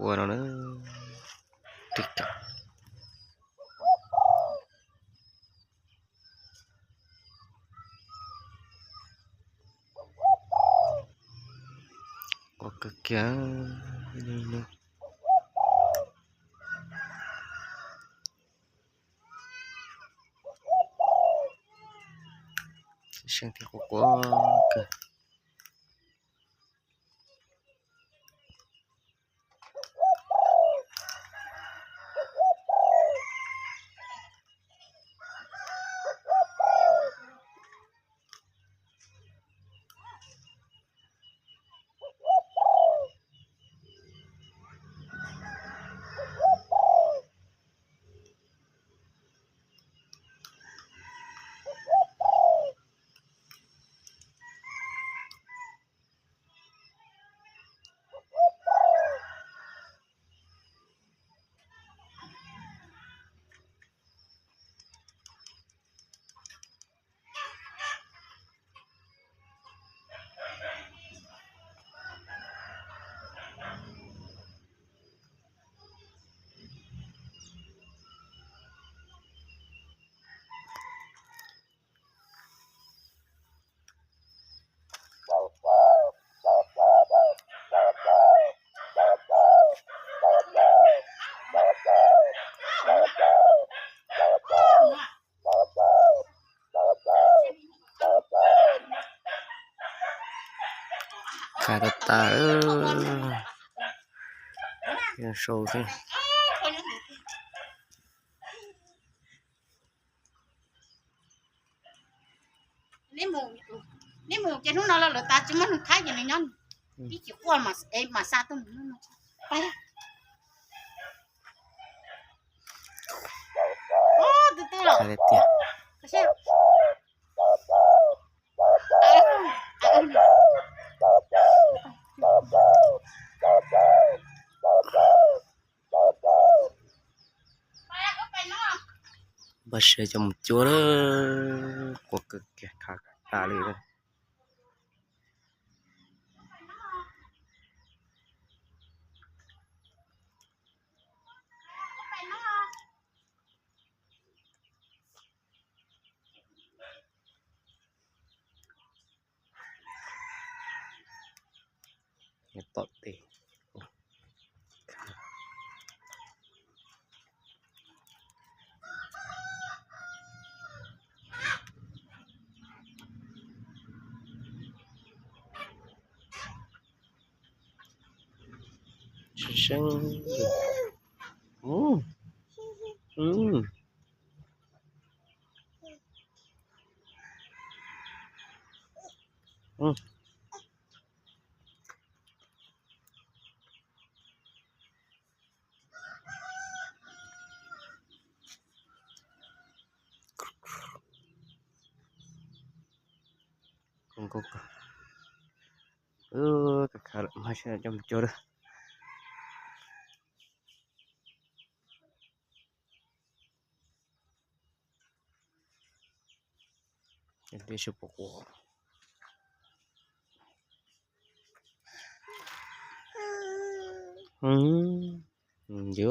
qua no na. Tig ka. Qua kawg kiag. Seej thiab qua qua kawg. Khav tas tas, sau xwb. Neb mus ces hnub no los lawv tas tsis muaj neeg thab ces nws nyob, ib chim quaj mas xa tuaj mus. Twb twb los tiag. Npaj siab coj mus cuab lawm, qua kawg kiag, khav tas li lawm. Tom tes. Seeb seeb. Khav khav lawm, mas sib coj mus cuab lawm. Tib si pom quas. Ncw.